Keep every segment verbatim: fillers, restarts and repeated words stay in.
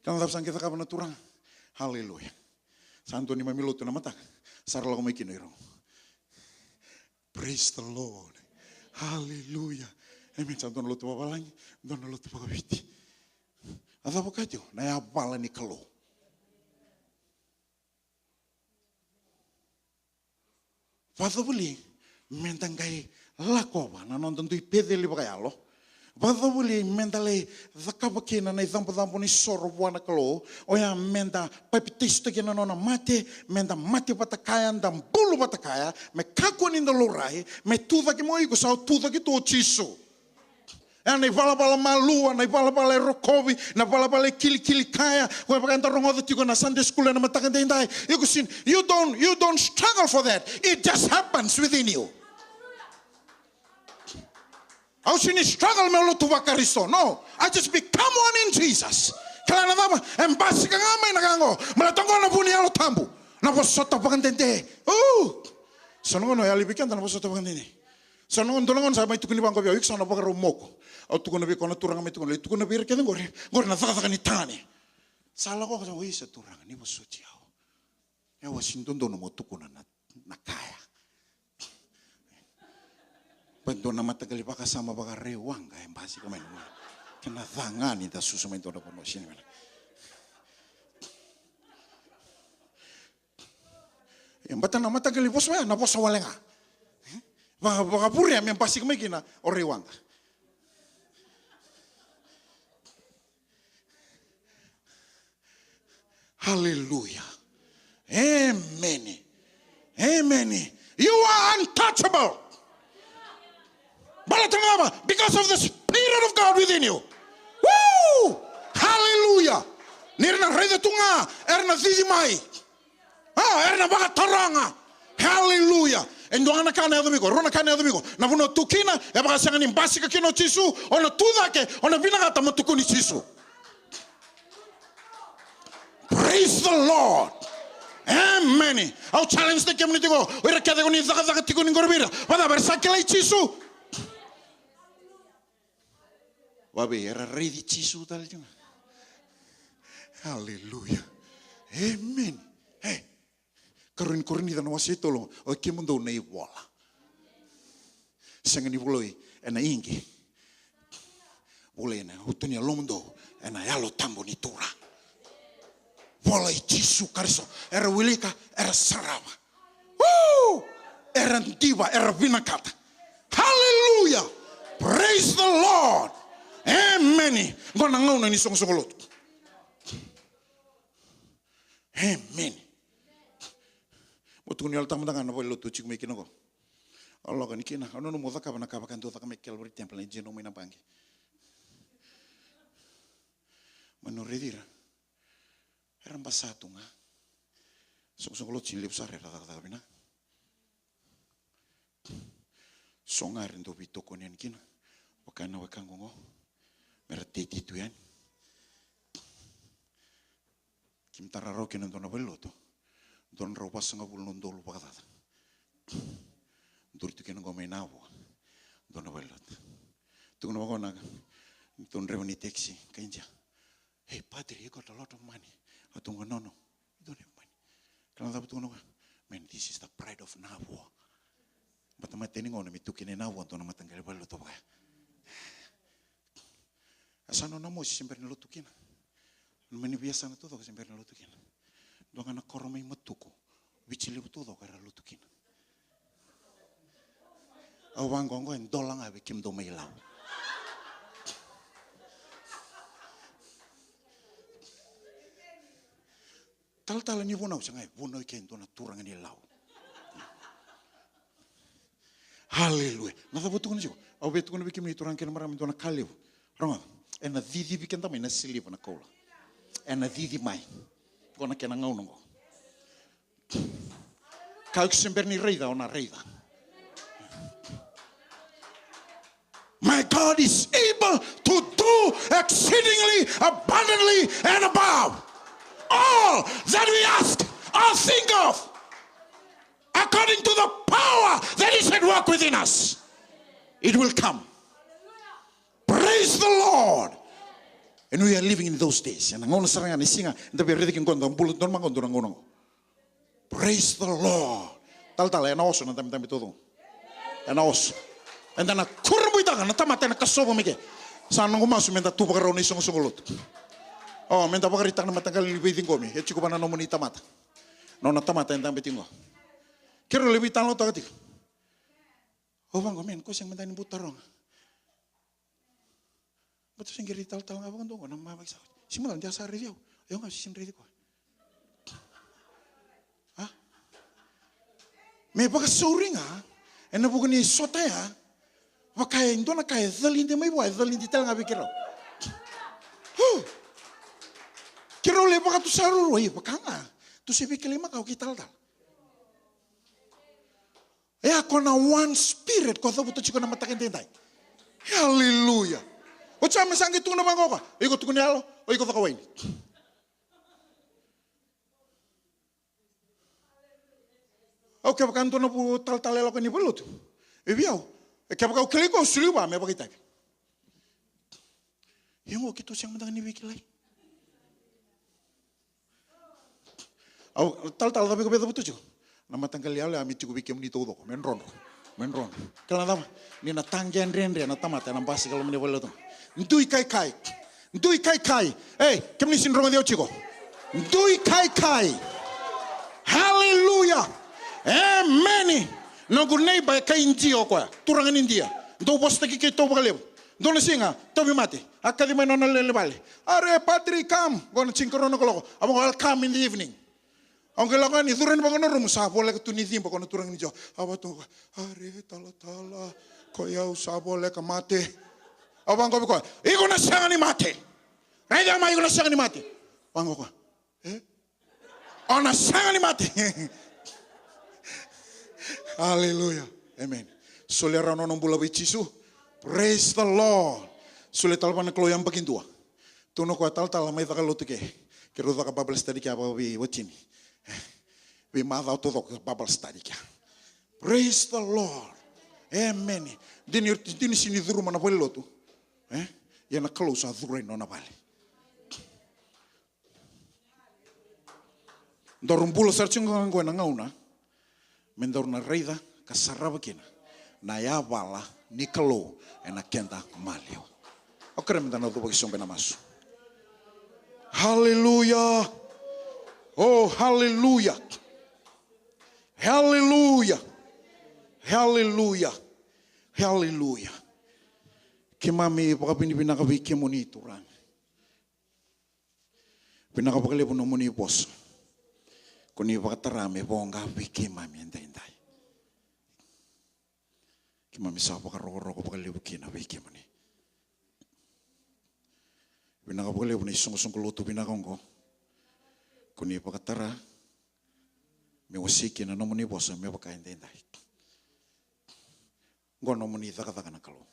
Kena cava sa qai cakava na Turaga? Haleluya. Sa dua neimami lotu na mataka, sa ra lako mai kina o ira qo. Praise the Lord. Haleluya. Amen. Sa dua na lotu vavalagi, dua na lotu vakaviti. A cava ka tiko na yavala ni Kalou? Vakacavuli meda qai lakova na noda dui peceli vakayalo. Vakacavuli meda lai cakava kina na icabocabo ni soro vua na Kalou. Oya meda papitaisotaki ena nona mate, meda mate vata kaya, da bulu vata kaya, me kakua ni da laurai, me tu cake mai o iko sa tu cake tu o Jisu. E na ivalavala malua, na ivalavala e rokovi, na valavala e kilikili kaya. Ko e vaka eda rogoca tiko na Sunday school ena mataka daidai. Iko sini, you don't, you don't struggle for that. It just happens within you. Au sini struggle meu lotu vaKarisito. No, I just become one in Jesus. Kila na cava, e basika ga mai na ka qo. Baleta qo na vu ni Yalo Tabu. Na vosota vakadede. Ooh. So na gauna e yali vei keda na vosota vakadede. So na gauna, dua na gauna sa mai tukuni vaqo vei au, iko sa na vakarau moku. Au tukuna vei koya na Turaga mai tukuna, lai tukuna vei ira kece qori, qori na cakacaka ni tagane. Sa lako ka sa, oi sa Turaga, ni vosoti au. E wasi dodonu mo tukuna na, na kaya. Ba dua na mataqali vakasama vakaRaiwaqa e basika mai na, kena ca ga ni da susu mai dua na vanua sini mai na. E bata na mataqali vosa oya, na vosa wale ga. Va, vakavurea me basika mai kina o Raiwaqa. Haleluya. Emeni. Emeni. You are untouchable. Baleta na cava? Because of the Spirit of God within you. Woo! Haleluya. Ni ra na raica tu ga, era na cici mai. A, era na vakataroga. Haleluya. E dua ga na ka na yaco vei iko, rua na ka na yaco vei iko. Na vanua tu kina, e vakasega ni basika kina o Jisu, o na tu cake, o na vinakata mo tukuni Jisu. Praise the Lord. Emeni. Au challenge-taki kemuni tiko, o ira kece ko ni cakacaka tiko ni qori vei ira. Vacava era sa kilai Jisu? Vavei era raici Jisu tale tiko. Haleluya. Emeni. E, Karua ni Korinica na wase e tolu, o kemudou na ivola. Sega ni volai ena igi. Volai ena uto ni yalomudou, ena Yalo Tabu ni Turaga. Vola i Jisu Karisito. Era wilika, era sarava. Woo! Era diva, era vinakata. Haleluya! Praise the Lord! Emeni. Qo na gauna ni soqosoqo lotu. Emeni. Mo tukuni, yalo tamata ga na valenilotu o tiko mai kina qo. Au lako yani kina, au nanuma au cakava na ka vaka dau caka mai Calvary Temple, na jino mai na baqe. Mani raici ira. Era basa tu ga. Soqosoqo lotu sini levu sara era cakacaka vinaka. So ga era dau veitokoni yani kina. Vaka na wekaqu qo. Mera teitei tu yani. Keimami tara rawa kina dua na valenilotu. Dua na drau vasagavulu na udolu vakacaca. Duri tu kina qo mai Navua. Dua na valenilotu. Tukuna vaqo na, tou draiva ni taxi, kai Jia. Hey, padre, you got a lot of money. Au tukuna, no, no, you don't have money. Kila na cava tukuna vaqo? Man, this is the pride of Navua. Baleta mateni gauna me tu kina i Navua dua na mataqali valenilotu vaka ya. A sa nona mosi se bera ni lotu kina. Mani veiyasana taucoko se bera ni lotu kina. Dua ga na koro mai Matuku, Viti Levu taucoko era lotu kina. Au vaqo qo e dola ga vei kemudou mai Lau. Talatala ni vunau, sega, e vunau i ke e dua na turaga ni Lau. Haleluya. Na cava au tukuna tiko? Au via tukuna vei kemuni turaga kei na marama e dua na ka levu. Rogoca, ena cicivi keda mai na siliva, na koula. Ena cici mai. Qo na kena gauna qo. Ka iko se bera ni raica, o na raica. My God is able to do exceedingly abundantly and above all that we ask or think of, according to the power that is at work within us. It will come. Praise the Lord. And we are living in those days. Ena gauna sara ga ni siga eda via raica kina qo, da bula tu mada qo, dua na gauna qo. Praise the Lord. Talatala, ena oso na dabedabe taucoko. Ena oso. Eda na kurabuitaka na tamata ena kasova mai ke. Sa noqu masu meda tu vakarau na isoqosoqo lotu. O, meda vakaraitaka na mataqali ni veiciqomi e tiko vua na nomuni tamata. Nona tamata e dabe tiko qo. Keirau lai veitalanoataka tiko. O, vaqo, man, ko sega mada ni bau taroga. Baleta se qai raici talatala ga vakadua qo na mavaki sa oti. Sega mada ni sa raici au. Io ga, sega ni raici koya. A? Me vakasauri ga ena vuku ni sota ya. Vaka e dua na ka e calidi mai vua, e calidi tale ga vei keirau. Hu! Keirau lai vakatusa ruarua, e vaka ga. Tu se vei kelei makawa kei talatala. E a ko na one spirit ko cavuta tiko na mataka edaidai. Hallelujah. Oti sa me sa qai tukuna vaqo koya. O iko tukuna yalo, o iko caka waini. Au kevaka dua na vu talatala e lako ni valenilotu. E vei au. E kevaka au kilai koya au soli vua me vakaitavi. Ia qo keitou sega mada ga ni veikilai. Au talatala cava iko via cavuta tiko? Na mataqali yalo ya me tiko vei kemuni taucoko. Me drodro. Me drodro. Kila na cava? Ni na taqe dredre na tamata ena basi ka loma ni valenilotu. Dui kaikai. Dui kaikai. Ei, kemuni sega ni rogoci au tiko. Dui kaikai. Haleluya. Emeni. Noqu neiba e kai Idia o koya. Turaga ni Idia. Dau vosataki keitou vakalevu. Dua na siga, tauvimate. A kaci mai nona lewe ni vale. Are, Patrick, come. Qo na tinikarua na kaloko. A vaqo, I'll come in the evening. Au qai lako yani, curu yani vaqo na rumu, sa voleka tu ni ciba ko na turaga ni Idia. A vaka tu, are, talatala, ko i au sa voleka mate. A vaqo vei koya, iko na sega ni mate. Raica mai, iko na sega ni mate. Vaqo koya, e? O na sega ni mate. Hallelujah. Amen. Solia rawa na nona bula vei Jisu. Praise the Lord. Solia tale vua na Kalou yabaki dua. Tukuna o koya, talatala, mai caka lotu ke. Keirau caka Bible study ke vaka vei watini. Veimacawa taucoko Bible study ke. Praise the Lord. Amen. Dina, dina sega ni curuma na valenilotu. E? Ia na Kalou sa curu ena nona vale. Daru bula sara tiko ga qo ena gauna me daru na raica ka sarava kina na yavala ni Kalou ena keda maliwa. Au kerea meda na cuva ki sobu ena masu. Haleluya. O, haleluya. Haleluya. Haleluya. Haleluya. Keimami vakavinavinaka vei kemuni, Turaga. Vinaka vakalevu nomuni vosa ko ni vakatara me voqa vei keimami edaidai. Keimami sa vakarokoroko vakalevu kina vei kemuni. Vinaka vakalevu na isoqosoqo lotu vinaka oqo ko ni vakatara me wasei kina nomuni vosa me vaka edaidai. Oqo nomuni cakacaka na Kalou.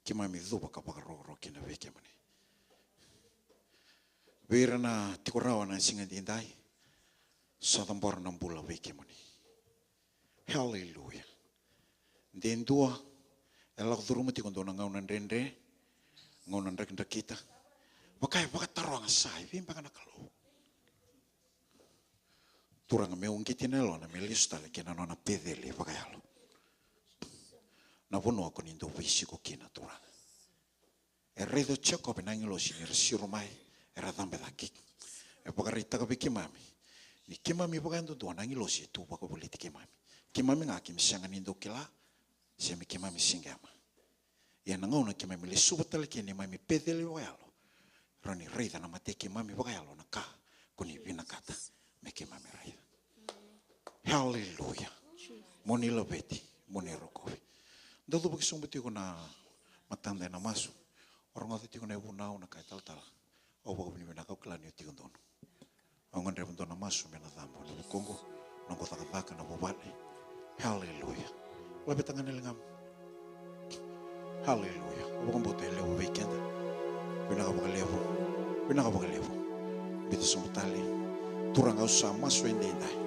Keimami cuva ka vakarokoroko kina vei kemuni. Vei ira na tiko rawa na siga edaidai, sa cabora na bula vei kemuni. Haleluya. De dua e lako curuma tiko dua na gauna dredre, gauna drakidrakita. Vaka e vakataroga, sa i vei beka na Kalou? Turaga, me uqeti na yalona me lesu tale ki na nona Peceli vakayalo, na vanua ko ni dau veisiko kina, Turaga. E raica o Jekope na agilosi ni ra siro mai, era cabe cake. E vakaraitaka vei keimami ni keimami vakayadudua na agilosi e tu vakavoliti keimami. Keimami ga keimami sega ni dau kila se me keimami siqema. Ia na gauna keimami lesuva tale kina neimami Peceli vakayalo, rawa ni raica na mata i keimami vakayalo na ka ko ni vinakata me keimami raica. Haleluya. Mo ni laveti, mo ni rokovi. Da cuva ki sobu tiko na matada ena masu. O rogoca tiko na ivunau na ka e talatala. Au vakavinavinaka, au kila ni o tiko donu. Au gadreva dua na masu me na cabo na vukuqu, noqu cakacaka, na vuvale. Haleluya. Laveta ga na ligamu. Haleluya. Au vakabauta e levu vei keda. Vinaka vakalevu. Vinaka vakalevu. Biuta sobu tale. Turaga, au sa masu edaidai.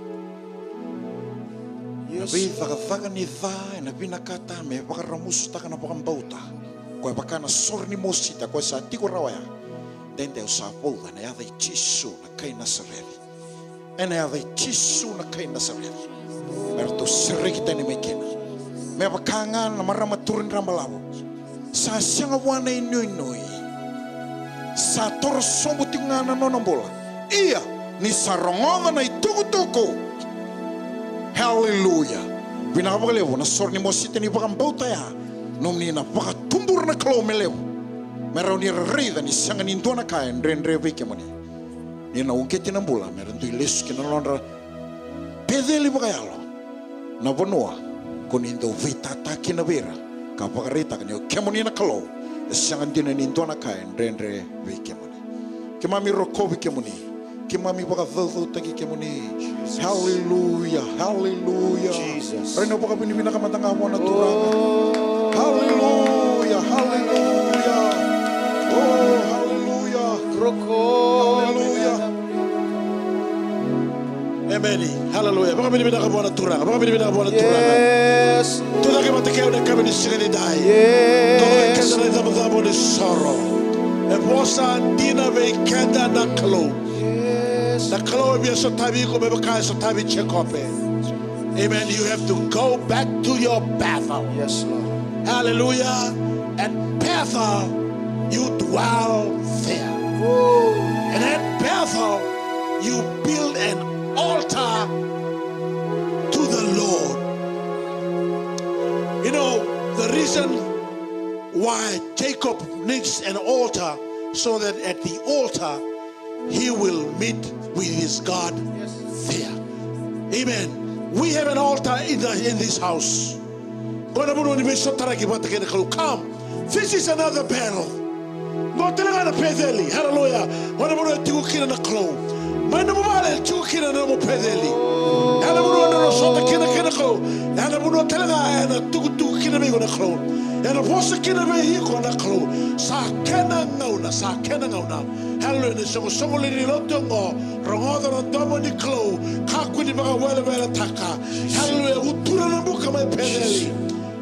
Na veicakacaka ni ca ena vinakata me vakaramusutaka na vakabauta. Koya vaka na sore ni mosita, koya sa tiko rawa ya. Dede au sa vauca ena yaca i Jisu na kai Nasareci. Ena yaca i Jisu na kai Nasareci. Me ratou sereki tani mai kina. Me vaka ga na marama turu ni dra balavu. Sa sega vua na inuinui. Sa toro sobu tiko ga na nona bula. Ia, ni sa rogoca na itukutuku. Haleluya. Vinaka vakalevu na soro ni mosita ni vakabauta ya. Nomuni na vakatubura na Kalou me levu. Me rawa ni ra raica ni sega ni dua na ka e dredre vei kemuni. Ni na uqeti na bula me ra dui lesu ki na nodra Peceli vakayalo, na vanua ko ni dau veitata kina vei ira, ka vakaraitaka ni o kemuni na Kalou, e sega dina ni dua na ka e dredre vei kemuni. Keimami rokovi kemuni, keimami vakacaucautaki kemuni. Haleluya, haleluya. Jesus. Rai na vakavinavinaka mada ga vua na Turaga. Oh. Haleluya, haleluya. Oh, haleluya. Rokovi. Haleluya. Emeni. Haleluya. Vakavinavinaka vua na Turaga. Vakavinavinaka vua na Turaga. Yes. Tucake vata kei au na yakavi ni siga nidai. Yes. Dola vei keda na icabocabo ni soro. E vosa dina vei keda na Kalou. Yes. Na Kalou e via sotavi iko me vaka e sotavi Jekope. Amen. You have to go back to your Bethel. Yes, Lord. Hallelujah. At Bethel, you dwell there. Woo. And at Bethel, you build an altar to the Lord. You know, the reason why Jacob needs an altar, so that at the altar, he will meet with his God there. Amen. We have an altar in, the, in this house. Qo na vanua ni veisotaraki vata kei na Kalou. Come, this is another battle. Qo tale ga na Peceli. Haleluya. Qo na vanua e tiko kina na Kalou. Mai nomu vale e tiko kina na nomu Peceli. Ena vanua na nona sota kina kei na Kalou. Ena vanua tale ga ena tukutuku kina vei iko na Kalou. Ena vosa kina vei iko na Kalou. Sa kena gauna, sa kena gauna. Haleluya. Na isoqosoqo lewe ni lotu oqo, rogoca na domo ni Kalou, kakua ni vakaweleweletaka. Haleluya. Utura na buka mai Peceli.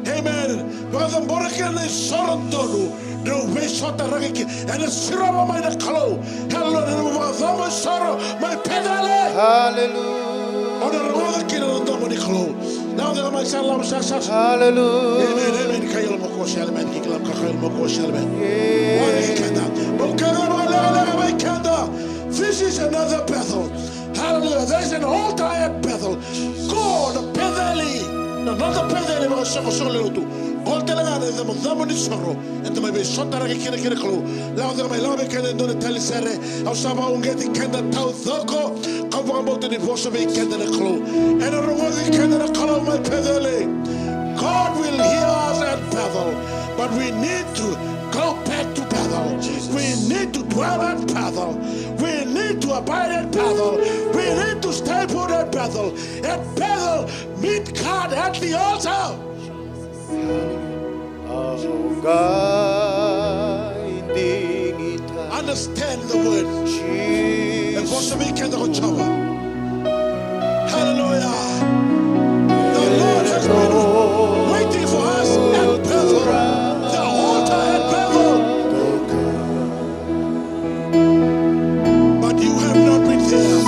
Amen. Vakacabora kina na isoro donu, drau veisotaraki kina. Ena sirova mai na Kalou. Haleluya. Na nomu vakacabo isoro mai Peceli. Haleluya. O na rogoca kina na domo ni Kalou. Lako cake mai, sa lako, sa, sa, sa. Haleluya. Amen, amen. Kai yalo mo ko sele, amen. Ki kila ka kai yalo mo ko sele, amen. Yes. Vale keda. Mo keda vakalekaleka mai keda. This is another Bethel. Hallelujah. There is an altar at Bethel. Qo na Peceli. Na noda Peceli vakasoqosoqo lewe ni lotu. Qo tale ga na icabocabo ni soro. Eda mai veisotaraki kina kei na Kalou. Lako cake mai, lako vei keda e dua na tali sere. Au sa vakauqeti keda taucoko. Kau vakabauta ni vosa vei keda na Kalou. Ena rogoci keda na Kalou mai Peceli. God will hear us at Bethel, but we need to go back to Bethel. We need to dwell at Bethel. We need to abide at Bethel. We need to stay put at Bethel. At Bethel, meet God at the altar. Au qai digitaka. Understand the word. Jesus. E vosa vei keda ko Jiova. Hallelujah. The Lord has been waiting for us at Bethel. The altar at Bethel. But you have not been there.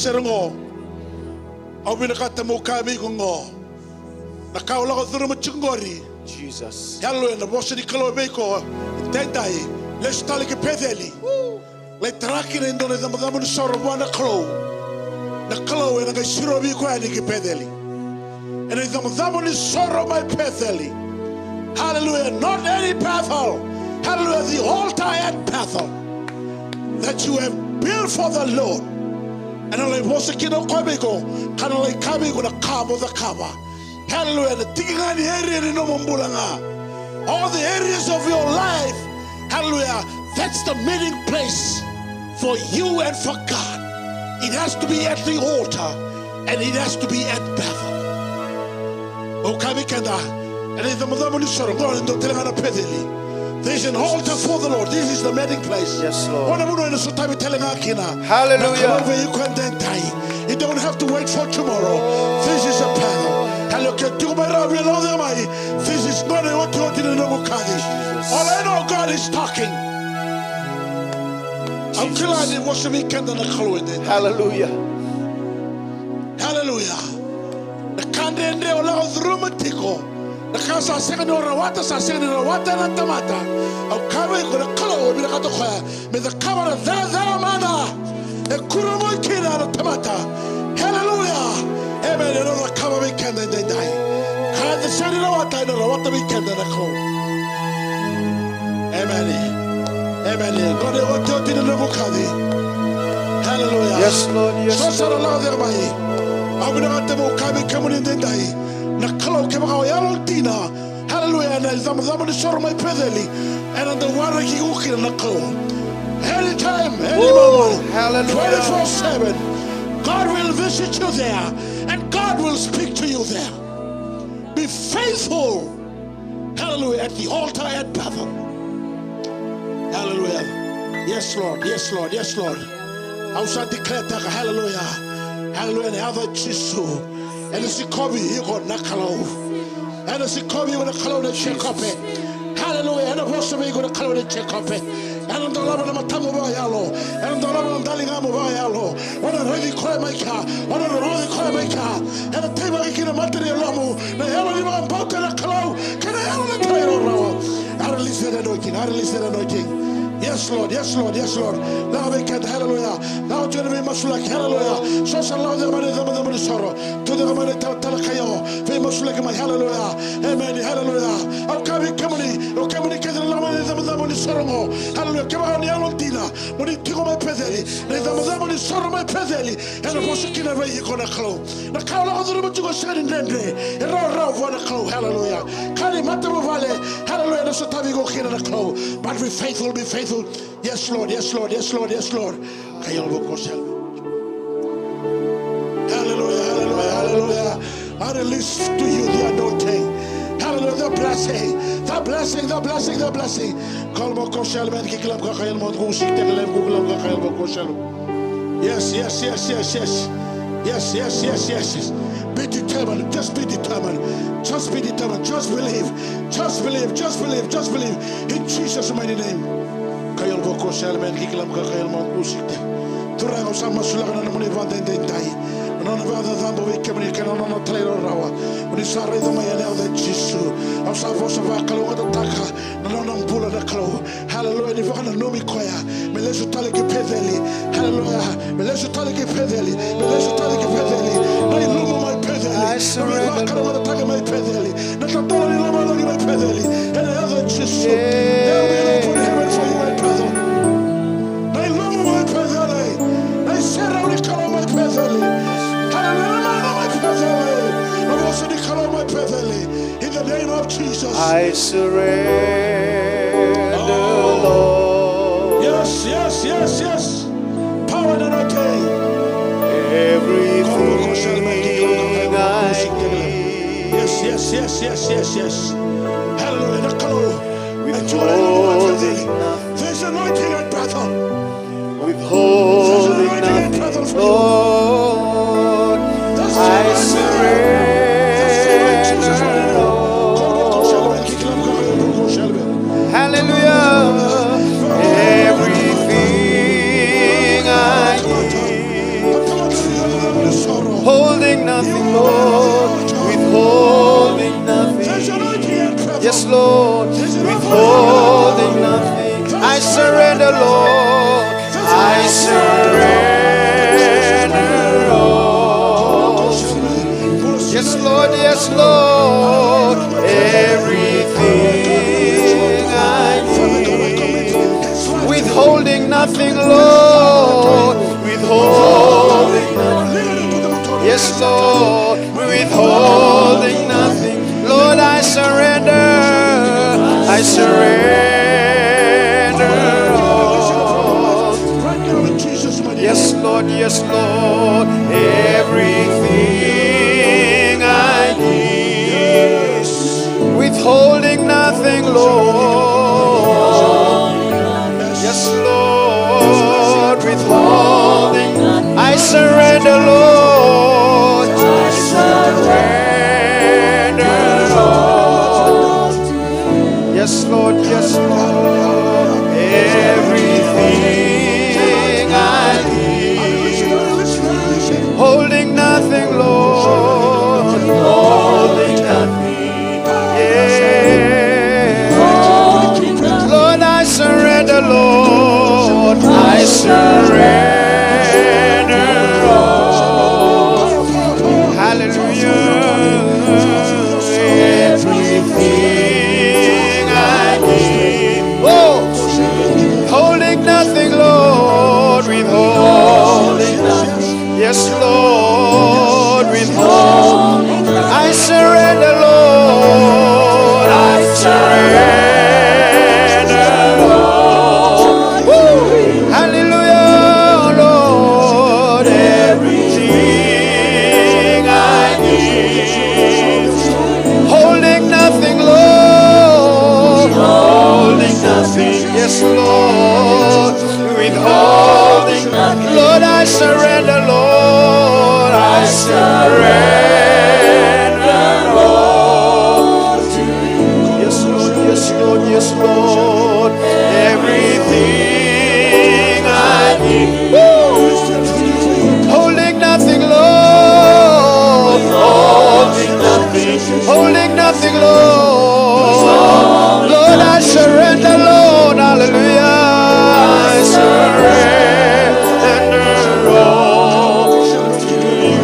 sere qo. Au vinakata meu kaya vei iko qo. Na ka au lako curuma tiko qori. Jesus. Hallelujah, na vosa ni Kalou vei iko. Daidai, lesu tale ki Peceli. Lai tara kina e dua na icabocabo ni soro vua na Kalou. Na Kalou ena qai sirovi iko yani ki Peceli. Ena icabocabo ni soro mai Peceli. Hallelujah. Not any Bethel. Hallelujah. The altar at Bethel that you have built for the Lord. Ena lai vosa kina o koya vei iko, ka na lai kaya vei iko na ka mo cakava. Hallelujah. Na tiki ga ni area ni nomu bula ga. All the areas of your life. Hallelujah. That's the meeting place for you and for God. It has to be at the altar and it has to be at Bethel. O kaya vei keda, ena icabocabo ni soro, qo e dua tale ga na Peceli. There's an altar for the Lord. This is the meeting place. Yes, Lord. Qo na vanua ena sotavi tale ga kina. Hallelujah. Na Kalou vei iko edaidai. You don't have to wait for tomorrow. This is a Bethel. Hallelujah. Ke tiko mai rawa, via lako cake mai. This is not a otioti ni noqu kaci. All I know, God is talking. Au kila ni vosa vei keda na Kalou edaidai. Hallelujah. Hallelujah. Na ka dredre o lako curuma tiko. Na ka sa sega ni o rawata, sa sega ni rawata na tamata. Au kaya vei iko na Kalou e vinakata o koya me cakava na cakacaka mana. E kurumui kina na tamata. Hallelujah. Amen. Ena cakava vei keda edaidai. Ka eda sega ni rawata, ena rawata vei keda na Kalou. Amen. Amen. Qo na iotioti ni noqu kaci. Hallelujah. Yes, Lord. Yes, Lord. So sa na lako cake mai. Au vinakata meu kaya vei kemuni edaidai. Na Kalou, kevaka o yalodina. Hallelujah. Ena icabocabo ni soro mai Peceli. Ena dau waraki iko kina na Kalou. Anytime, any moment. Hallelujah. Twenty-four seven. God will visit you there. And God will speak to you there. Be faithful. Hallelujah. At the altar at Bethel. Hallelujah. Yes, Lord. Yes, Lord. Yes, Lord. Au sa declare-taka, hallelujah. Hallelujah. Ena yaca i Jisu. Ena sikovi iko na Kalou. Ena sikovi iko na Kalou na Jekope. Hallelujah. Ena vosa vei iko na Kalou na Jekope. Ena dolava na matamu vakayalo. Ena dolava na daligamu vakayalo. O na raici koya mai kea. O na rogoci koya mai kea. Ena teivaki kina mata ni yalomu na yalo ni vakabauta na Kalou kei na yalo na talairawarawa. I release that anointing. I release that anointing. Yes, Lord. Yes, Lord. Yes, Lord. Lako vei keda, hallelujah. Lako tiko na veimasulaki, hallelujah. So sa lako cake mai na icabocabo ni soro. Tu cake mai na italatala kaio. Veimasulaki mai, hallelujah. Amen, hallelujah. Au kaya vei kemuni, o kemuni kece na lako mai na icabocabo ni soro qo. Hallelujah. Kevaka ni yalodina mo ni tiko mai Peceli, na icabocabo ni soro mai Peceli, ena vosa kina vei iko na Kalou. Na ka o lako curuma tiko sega ni dredre, e rawarawa vua na Kalou, hallelujah. Ka ni matavuvale, hallelujah, ena sotavi iko kina na Kalou. But be faithful, be faithful. Yes, Lord, yes, Lord, yes, Lord, yes, Lord. Kaiyalabokosel. Hallelujah, hallelujah, hallelujah. I release to you the anointing. Hallelujah, the blessing, the blessing, the blessing, the blessing. Kalabokosel, man, kikilam kakayal mo, kusik tekelem kukilam kakayal bokosel. Yes, yes, yes, yes, yes. Yes, yes, yes, yes, yes. Be determined, just be determined. Just be determined, just believe. Just believe, just believe, just believe. In Jesus' mighty name. Kaiyalabokosel, man, kikilam kakayal mo, kusik te. Turaga, au sa masulaka na nomuni vakadeitaki. Na nona vakacacabo vei kemuni kei na nona talairawarawa. Oni sa raica mai ena yaca i Jisu. Au sa vosa vakalougatataka na nona bula na Kalou. Hallelujah, ni vakananumi koya me lesu tale ki Peceli. Hallelujah, me lesu tale ki Peceli. Me lesu tale ki Peceli. Na ilumu mai Peceli. Na veivakalougatataki mai Peceli. Na totolo ni lomalogi mai Peceli. Ena yaca i Jisu. There will be an open heaven for you mai Peceli. Na ilumu mai Peceli. Na iserau ni Kalou mai Peceli. Hallelujah. Na mana mai Peceli. Na vosa ni Kalou mai Peceli. In the name of Jesus. I surrender, Lord. Yes, yes, yes, yes. Power and anointing. Everything I give. Yes, yes, yes, yes, yes, yes. Hallelujah. Na Kalou. Withholding nothing. There's anointing at Bethel. Withholding nothing, Lord, I surrender. Hallelujah. Everything I give, Yes, Lord, withholding nothing. I surrender, Lord. I surrender all. Yes, Lord, yes, Lord. Everything I need. Withholding nothing, Lord. Withholding nothing. Yes, Lord. Withholding nothing. Lord, I surrender. I surrender all. Yes, Lord, yes, Lord. Everything I give. Withholding nothing, Lord. Yes, Lord, withholding. I surrender, Lord. I surrender all. Yes, Lord, yes, Lord. Everything I need. Holding nothing, Lord. Holding nothing. Yeah. Lord, I surrender, Lord. I surrender all. Hallelujah. Everything I need. Oh, holding nothing, Lord, withholding nothing. Yes, Lord, withhold. I surrender, Lord. I surrender, Lord. Woo! Hallelujah, Lord. Everything I need. Holding nothing, Lord. Holding nothing. Yes, Lord. Withholding nothing. Lord, I surrender, Lord, I surrender all to you. Yes, Lord, yes, Lord, yes, Lord. Everything I need. Woo! Holding nothing, Lord. Holding nothing. Holding nothing, Lord. Lord, I surrender, Lord. Hallelujah. I surrender all to you.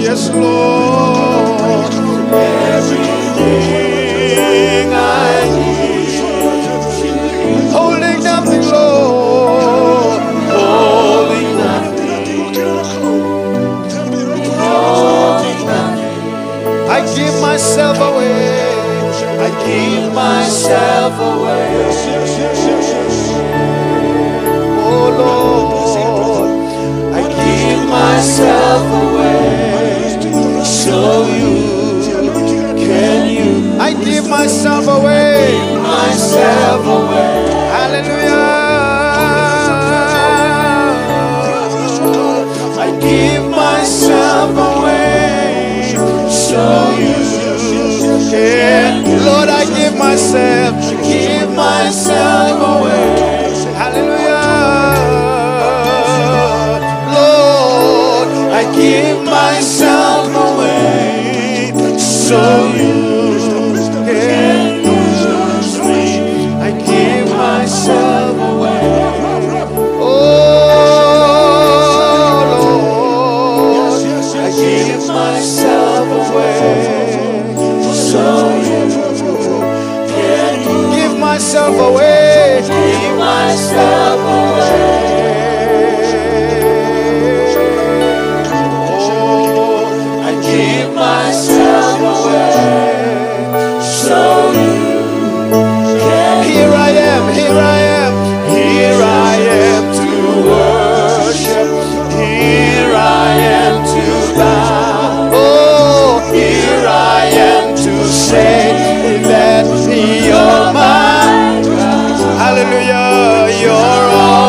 Yes, Lord. Everything I need. Holding nothing, Lord. Holding nothing. I give myself away. I give myself away. Oh Lord, I give myself away so you can use. I give myself away. Myself away. Hallelujah. I give myself away so you can. Lord, I give myself, I give myself away. Hallelujah. Lord, I give myself away so you can use me. I give myself away. Oh Lord, I give myself away so you can. Give myself away. Give myself away. Oh, I give myself away. So you can. Here I am, here I am, here I am to worship. Here I am to bow. Oh, here I am to say that you're my God. Hallelujah, you're all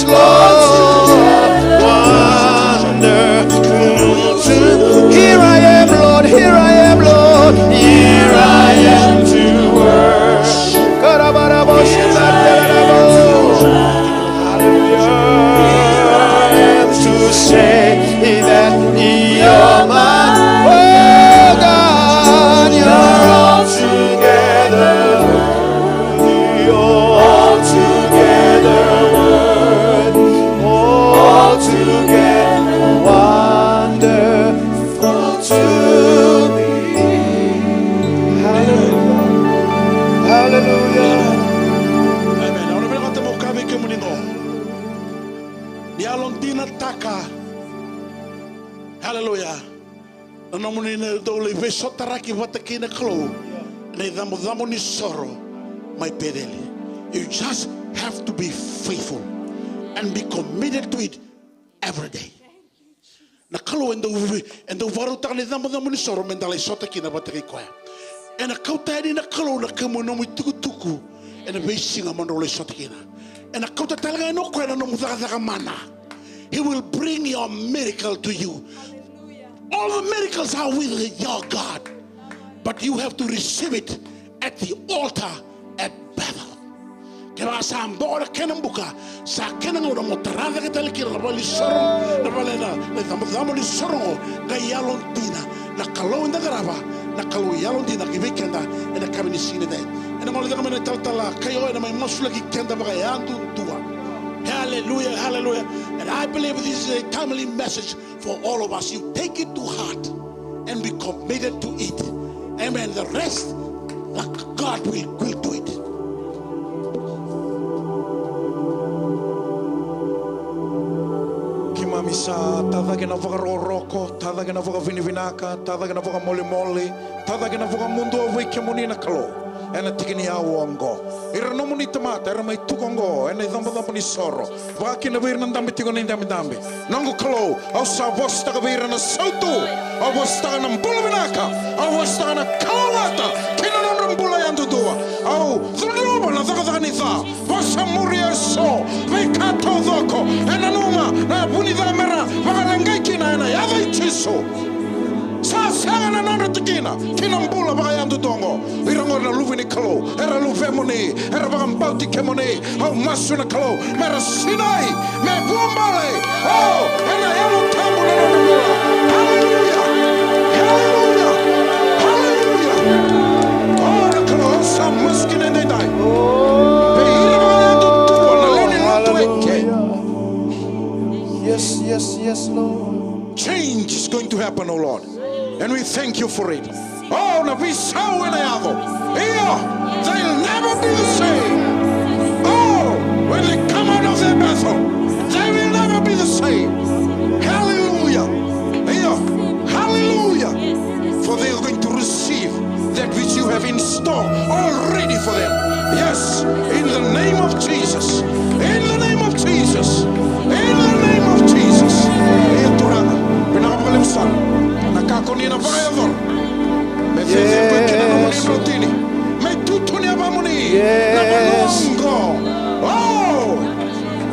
Lord, wonderful to, here I am, Lord, here I am, Lord, here I am to worship. Hallelujah. Here I am to say that you're my, oh God, you're altogether worthy, altogether worthy, altogether wonderful to me. Hallelujah. Hallelujah. Amen. Au na vinakata meu kaya vei kemuni qo. Ni yalodinataka. Hallelujah. Na nomuni na dau lai veisotaraki vata kei na Kalou ena icabocabo ni soro mai Peceli. You just have to be faithful and be committed to it every day. Na Kalou e dau vi-, e dau vakarautaka na icabocabo ni soro me da lai sota kina vata kei koya. Ena kauta yani na Kalou na kemu, nomu itukutuku ena veisiga mo drau lai sota kina. Ena kauta tale ga yani o koya na nomu cakacaka mana. He will bring your miracle to you. All the miracles are with your God, but you have to receive it at the altar at Bethel. Kevaka sa boko na kena buka, sa kena gauna mo tara cake tale kina na vale ni soro, na vale na, na icabocabo ni soro oqo, qai yalodina. Na Kalou eda qarava, na Kalou yalodina ki vei keda ena yakavi ni siga nikua. Ena gole cake mai na talatala Kaio, ena mai masulaki keda vakayadudua. Hallelujah, hallelujah. And I believe this is a timely message for all of us. You take it to heart and be committed to it. Amen. The rest, God will, will do it. Keimami sa tacake na vakarokoroko, tacake na vakavinavinaka, tacake na vakamolimoli, tacake na vakamudua vei kemuni na Kalou. Ena tiki ni aua oqo, ira nomuni tamata era mai tuka oqo ena icabocabo ni soro, vaka kina vei ira na dabe tiko ena idabedabe. Noqu Kalou, au sa vosataka vei ira na sautu, au vosataka na bula vinaka, au vosataka na kalougata kei na nodra bula yadudua. Au cudruva na cakacaka ni ca, vasamuri eso, veika taucoko e nanuma na vu ni ca mera vakaleqai kina ena yaca i Jisu. Sa sega na nodra tikina ki na bula vakayadudua oqo. Ira qori na luve ni Kalou, era luvemuni, era vakabauti kemuni. Au masu na Kalou mera sinai, me vuabale, o, ena Yalo Tabu na nodra bula. Haleluya. Haleluya. Haleluya. O, na Kalou, au sa masu kina edaidai. Vei ira vakayadudua na lewe ni lotu eke. Yes, yes, yes, Lord. Change is going to happen, oh Lord. And we thank you for it. Oh, na veisau ena yaco. Io, they'll never be the same. Oh, when they come out of their Bethel, they will never be the same. Hallelujah. Io, hallelujah. For they are going to receive that which you have in store already for them. Yes, in the name of Jesus. In the name of Jesus. In the name of Jesus. Ia Turaga, vinaka vakalevu sara na ka ko ni na vakayacora. Me cecere kina na nomuni drotini. Me tutu ni yavamuni na vanua oqo. Oh,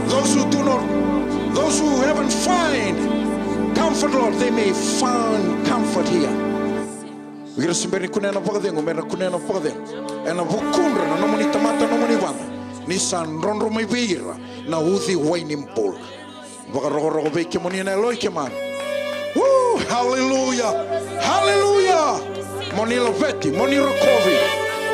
those who do not, those who haven't find comfort, Lord, they may find comfort here. Vei ira se bera ni kunea na vakacegu, mera kunea na vakacegu ena vukudra na nomuni tamata, nomuni vada, ni sa drodro mai vei ira na uciwai ni bula. Vakarokoroko vei kemuni na yaloi keimami. Woo, haleluya. Haleluya. Mo ni laveti, mo ni rokovi.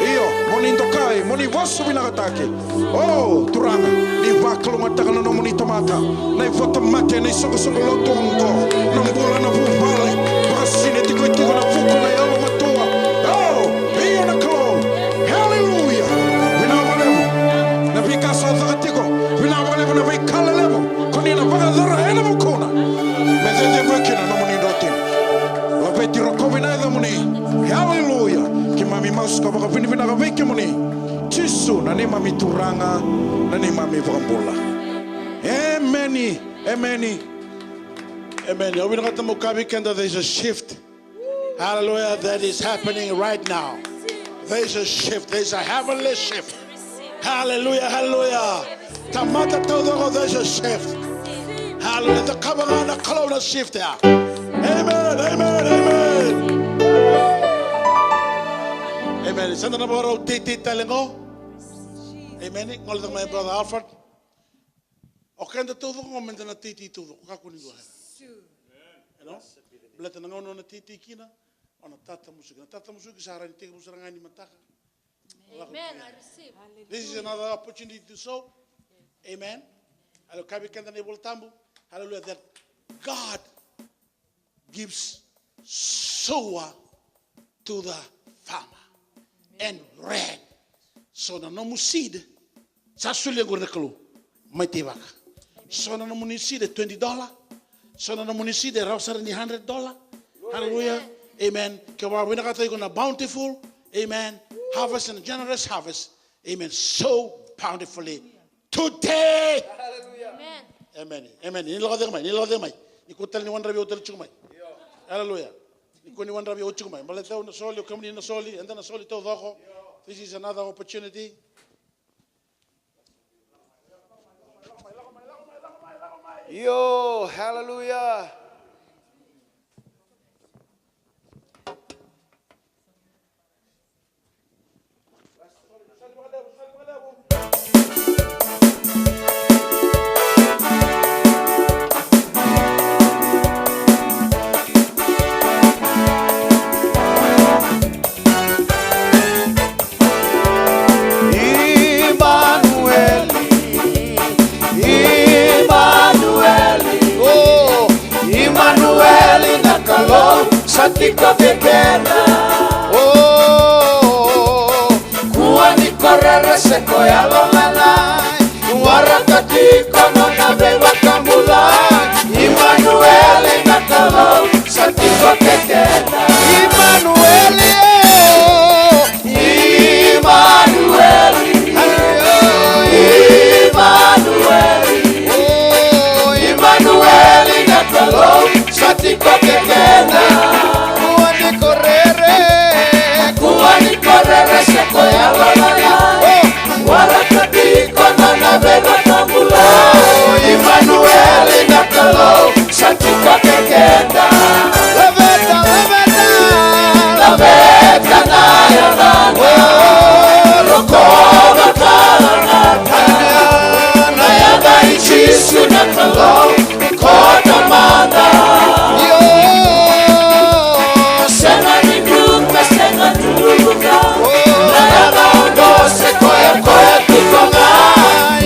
Io, mo ni dokai, mo ni vosa vinakataki. O Turaga, ni vakalougatataka na nomuni tamata, na ivakatamata, na isoqosoqo lotu oqo, na bula, na vuvale, vakasinaiti tiko, tiko na vuku, na yalomatua. O, io na Kalou. Haleluya. Vinaka vakalevu na veika sa caka tiko. Vinaka vakalevu na veika lelevu ko ni na vakayacora ena vukuna. Me cecegu kina na nomuni drotini. Laveti, rokovi na yacamuni. Haleluya. Keimami masu ka vakavinavinaka vei kemuni. Jisu na neimami Turaga, na neimami Vakabula. Emeni. Emeni. Emeni. Au vinakata meu kaya vei keda, there's a shift. Hallelujah. That is happening right now. There's a shift. There's a heavenly shift. Hallelujah. Hallelujah. Tamata taucoko, there's a shift. Hallelujah. Cakava ga na Kalou na shift ya. Amen, amen, amen. Amen. Sa da na vakarau teitei tale qo. Amen. Gole cake mai brother Alfred. O keda taucoko qo meda na teitei taucoko. Kakua ni dua. You know? Baleta na gauna o na teitei kina, o na tatamusuki. Na tatamusuki sa rawa ni tekivu sara ga ni mataka. Amen. I receive. This is another opportunity to sow. Amen. Hallelujah. Kaya vei keda na iVola Tabu. Hallelujah. That God gives sower to the farmer and bread. So na nomu seed, sa solia qori na Kalou. Mai teivaka. So na nomuni seed e twenty dollar. So na nomuni seed e rawa sara ni hundred dollar. Hallelujah. Amen. Ke vakavinakata iko na bountiful. Amen. Harvest and generous harvest. Amen. So bountifully today. Amen. Amen. Ni lako cake mai, ni lako cake mai. Ni kua tale ni wadravi au tale tiko mai. Hallelujah. Ni kua ni wadravi au tiko mai. Baleta au na soli, o kemuni na soli, eda na soli taucoko. This is another opportunity. Io, hallelujah. Imanueli, Imanueli, oh, Imanueli na Kalou sa tiko vei keda. Oh, kua ni korere se ko yalolala. Waraka tiko nona veivakabulai. Imanueli na Kalou sa tiko kei keda. Imanueli, oh. Imanueli. Imanueli. Oh, Imanueli na Kalou sa tiko kei keda. Kua ni korere. Kua ni korere se ko yalolala. Oh. Waraka tiko nona veivakabulai. Imanueli na Kalou sa tiko kei keda. Laveta, laveta. Laveta na yacana. Rokova, kalougata na yaca i Jisu na Kalou. Ko Tamada. Io. Sega ni druka, sega ni druka. Na yaca oqo se koya, koya tiko ga.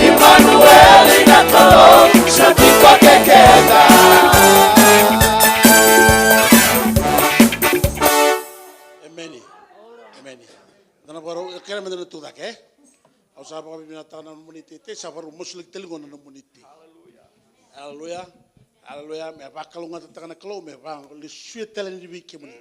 Imanueli na Kalou sa tiko kei keda. Emeni. Emeni. Da na vakarau, e kere meda na tu cake, e? Au sa vakavinavinakataka na nomuni teitei, sa vakarau masulaki tale qo na nomuni tei. Aleluya. Aleluya. Me vakalougatataka na Kalou, me vakalesuya tale ni vei kemuni.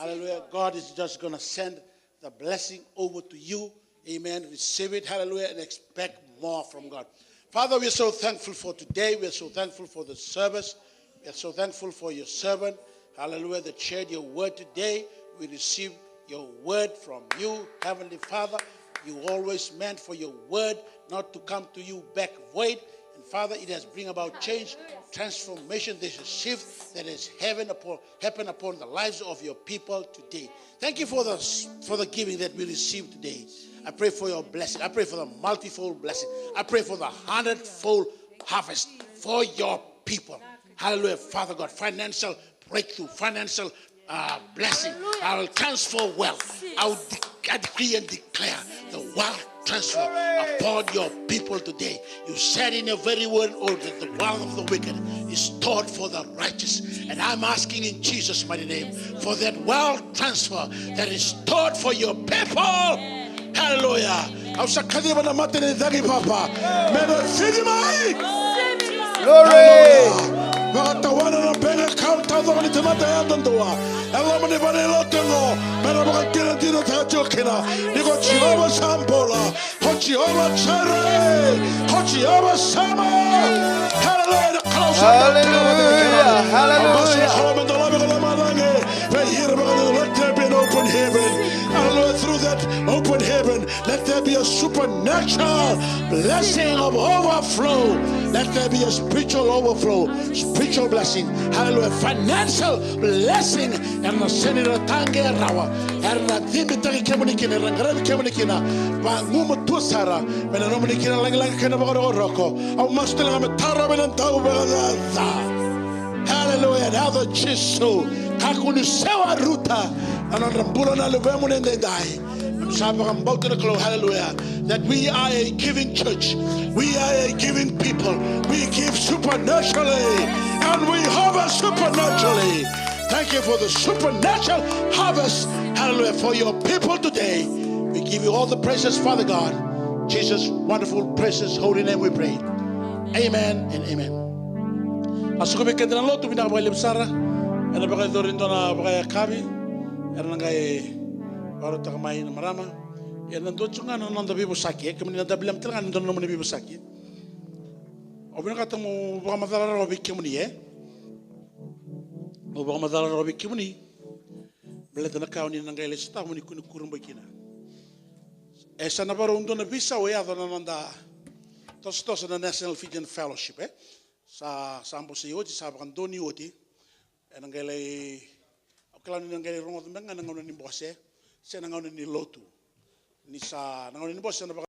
Aleluya. God is just gonna send the blessing over to you. Amen. Receive it. Hallelujah. And expect more from God. Father, we are so thankful for today. We are so thankful for the service. We are so thankful for your servant. Hallelujah. That shared your word today. We receive your word from you, Heavenly Father. You always meant for your word not to come to you back void. And Father, it has bring about change, transformation. There's a shift that has heaven upon, happened upon the lives of your people today. Thank you for the, for the giving that we received today. I pray for your blessing. I pray for the multifold blessing. I pray for the hundredfold harvest for your people. Hallelujah, Father God. Financial breakthrough, financial, uh, blessing. I will transfer wealth. I will de-, I decree and declare the wealth transfer upon your people today. You said in your very word, oh, that the wealth of the wicked is stored for the righteous. And I'm asking in Jesus' mighty name for that wealth transfer that is stored for your people. Hallelujah. Au sa kaciva na mata ni cagi, Papa, me na cici mai. Glory. Hallelujah. Vakatawana na bank account taucoko ni tamata yadudua e loma ni valenilotu oqo, me na vakadinadinataka tiko kina ni ko Jiova sa bula. Ko Jiova Jireh. Ko Jiova Shammah. Hallelujah. Hallelujah. Hallelujah. Let there be an open heaven. Hallelujah. Through that open heaven, let there be a supernatural blessing of overflow. Let there be a spiritual overflow, spiritual blessing. Hallelujah. Financial blessing. Era na sega ni ra taqe rawa. Era na cibitaki kemuni kina, era na qaravi kemuni kina. Vagumatua sara me na nomuni kina lagilagi kei na vakarokoroko. Au masu tale ga me tarovi na dauvakacaca. Hallelujah. Yaca o Jisu, kakua ni sewaruta na nodra bula na luvemuni edaidai. Em sa vakabauta na Kalou, hallelujah, that we are a giving church. We are a giving people. We give supernaturally and we harvest supernaturally. Thank you for the supernatural harvest, hallelujah, for your people today. We give you all the praises, Father God. Jesus' wonderful, precious, holy name we pray. Amen and amen. A suka vei keda na lotu, vinaka vakalevu sara. Ena vakayacori e dua na vakayakavi era na qai vakarautaka mai na marama. Ia na dua tiko ga na noda veivosaki, e, kemuni na W M tale ga na dua na nomuni veivosaki. Au vinakata meu vakamacala rawa vei kemuni, e. Meu vakamacala rawa vei kemuni. Baleta na ka o ni na qai lai sotava mo ni kua ni kurabui kina. E sa na varau dua na veisau e yaco na noda tosotoso na National Fijian Fellowship, e. Sa, sa bosei oti, sa vakadonui oti. Ena qai lai, au kila ni na qai lai rogoca beka ga na gauna ni bose se na gauna ni lotu. Ni sa na gauna ni bose na vaka